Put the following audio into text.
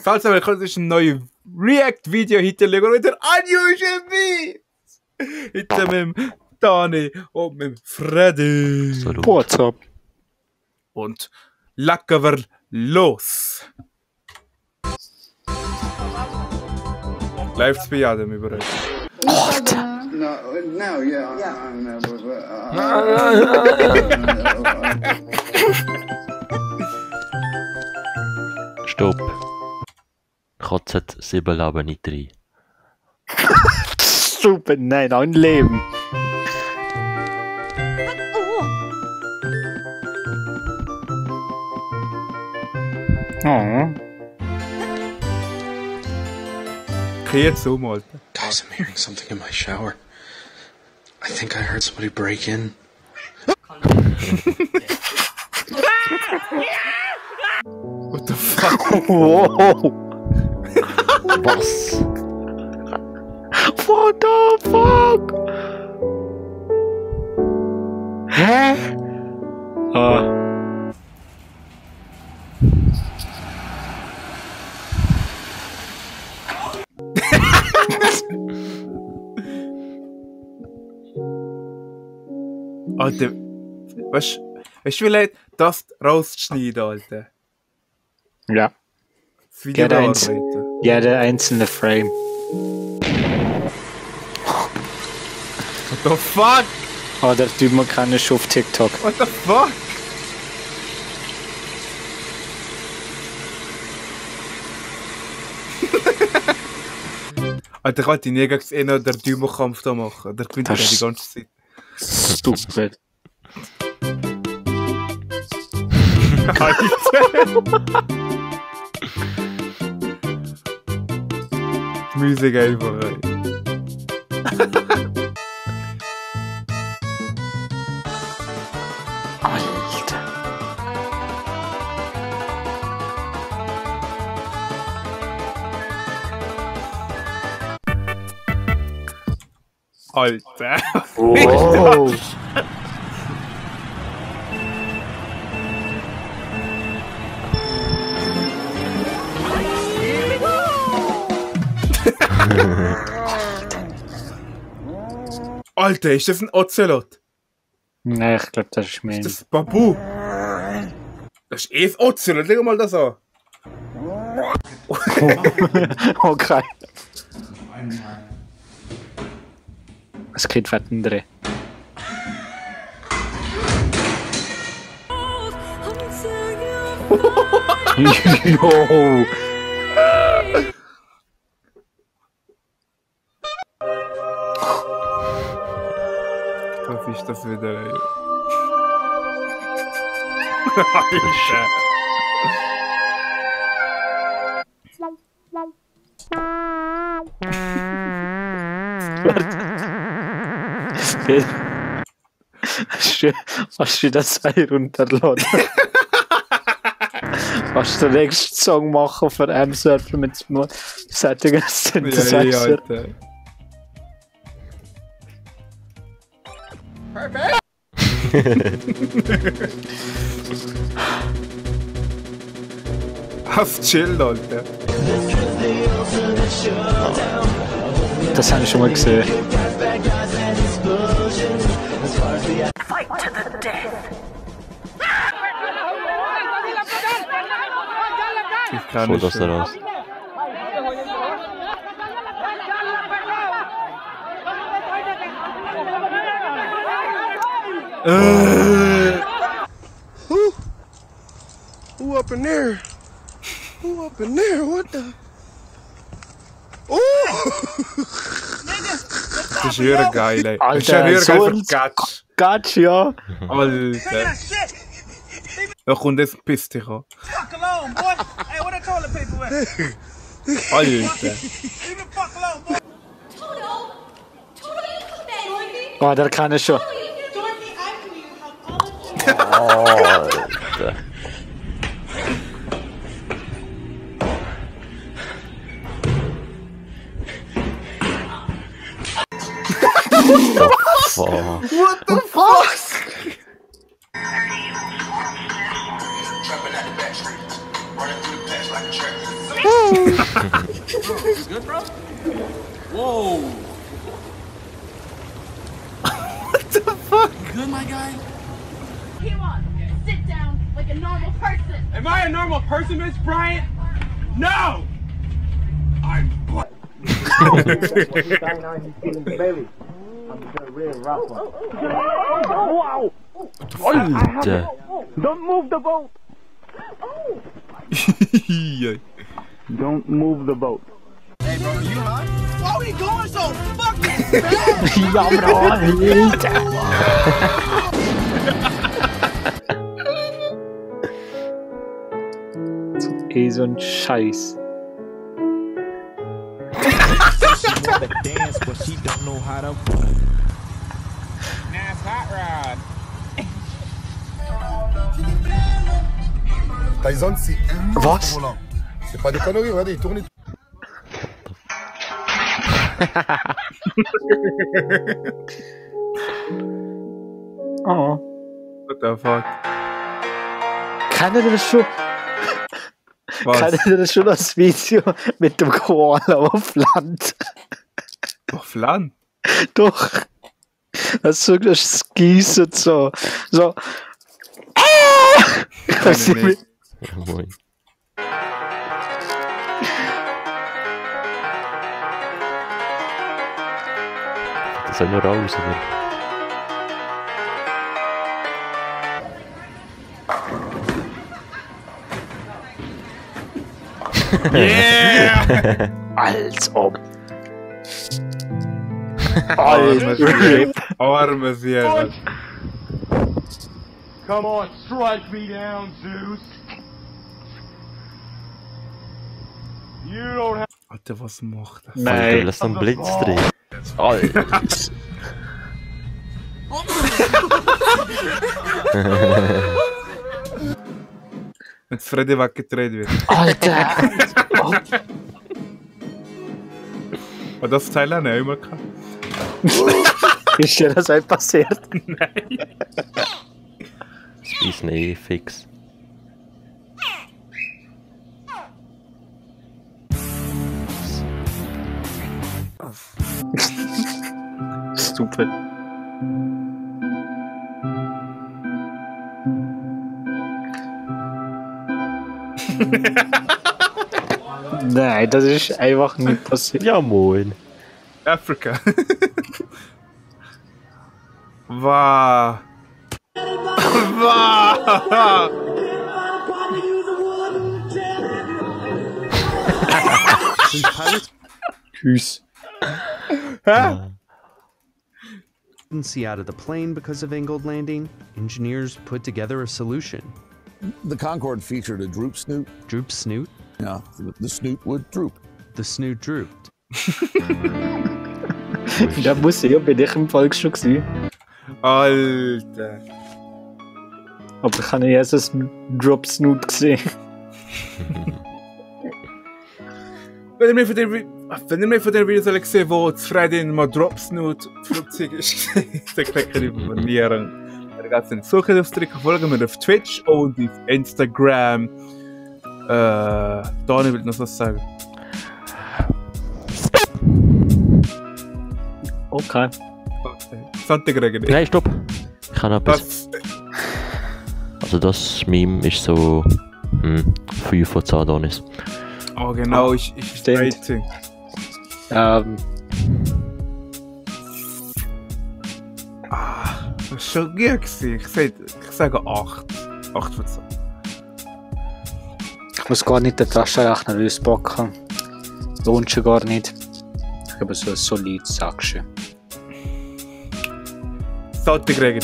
Also, willkommen zu einem neuen React-Video hinterlegen und wieder unusual Beats. Hinter mit dem Dani und mit dem Freddy. What's up? Und lecken wir los. Läuft's bei jedem überall? No, yeah. Stopp. Kotzt 7 Leben nicht rein. Super, nein, ein Leben. Oh. Jetzt um, Alter. Guys, I'm hearing something in my shower. I think I heard somebody break in. What the fuck? Wow. Was? What the fuck? Hä? Alter, weißt du, wie leid das rauszuschneiden, Alter? Ja, Das Video Jeder eins. bearbeiten. jeder einzelne Frame. What the fuck? Oh, der Typ, man kann es schon auf TikTok. What the fuck? Alter, ich wollte nie gegen noch den Däumenkampf da machen. Der gewinnt ja Das- die ganze Zeit. Stupid. Die Musik einfach, ey. Alter. Alter. Wow. Alter, ist das ein Ocelot? Nein, ich glaube, das ist mein. Das ist Babu. Das ist ein Ocelot, leg mal das an. Okay. Es geht wetten drin. Jo. Was ist das wieder, ey? Alter. Hast du das Seil runterladen? Kannst du den nächsten Song machen für M-Surfer mit dem Setting als Ja, Synthesizer? Alter. Auf chill, Alter. Das habe ich schon mal gesehen. Fight to the death. Ich kann Voll nicht. das raus. Who up in there? Who up in there? What the? Das ist höher geil, ey. Das ist Alter, höher so geil ein für Gatsch. Gatsch, ja. Alter. Da kommt jetzt piss dich an. Fuck alone, boy. Hey, where the toilet paper at? Alter. Leave the fuck alone, boy. Oh, der kann ich schon. Alter. Fuck. What the fuck? Trapping at the back street, running through the patch like a track. Good, bro? Whoa. What the fuck? You good, my guy? Come on, sit down like a normal person. Am I a normal person, Miss Bryant? No! I'm black. Alter! Don't move the boat! Don't move the boat. Hey, bro, you high? Why are we going so fucking fast? Ja, bra! So ein Scheiß. Dance, but she don't know how to. Nice hot rod. Tyson, c'est Was? volant. C'est pas des conneries, regardez, il tourne. Oh. What the fuck? Kennt ihr das schon? Was? Kennt ihr das schon, das Video mit dem Koala auf Land? Auf Land? Doch. Das ist so das Gießen so. So. Was Nee, nee. Ja, moin. Das soll nur raus, oder? Yeah! Als ob. Armes Jeder. Armes Jeder. Come on, strike me down, Zeus. You don't have. Alter, was macht er? Alter, Nein. lass noch einen Blitz drin. Alter! Wenn Freddy weggedreht wird. Alter! Und das Teil habe ich auch immer gehabt. Ist dir das halt passiert? Das ist eh fix. Stupid. Nein, das ist einfach nicht passiert. Ja, moin. Afrika. Wow. Wow. Tschüss. Hä? Didn't see out of the plane because of angled landing. Engineers put together a solution. The Concorde featured a droop snoot. Droop snoot. Yeah, the snoot would droop. The snoot drooped. Da muss ja bei dich im Fall schon sein. Alter. Aber ich habe erst ein Drop Snoot gesehen. Wenn ihr mir von den Videos alle gesehen, wo das Freddy in einem Dropsnoot Flugzeug ist, dann klickt ihr abonnieren. Ihr geht in die Suche folgen mir auf Twitch und auf Instagram. Dani will noch was sagen. Okay. Sonntag regen. Nein, stopp! Ich kann noch etwas. Was? Also das Meme ist so 5 von 10 Donis. Oh genau, ich Stimmt. Rating. Das ist schon gut gewesen. Ich sage 8. 8 von 10. Ich muss gar nicht den Taschenrechner auspacken. Lohnt schon gar nicht. Ich habe so ein solides Sackchen. Sonntag regen.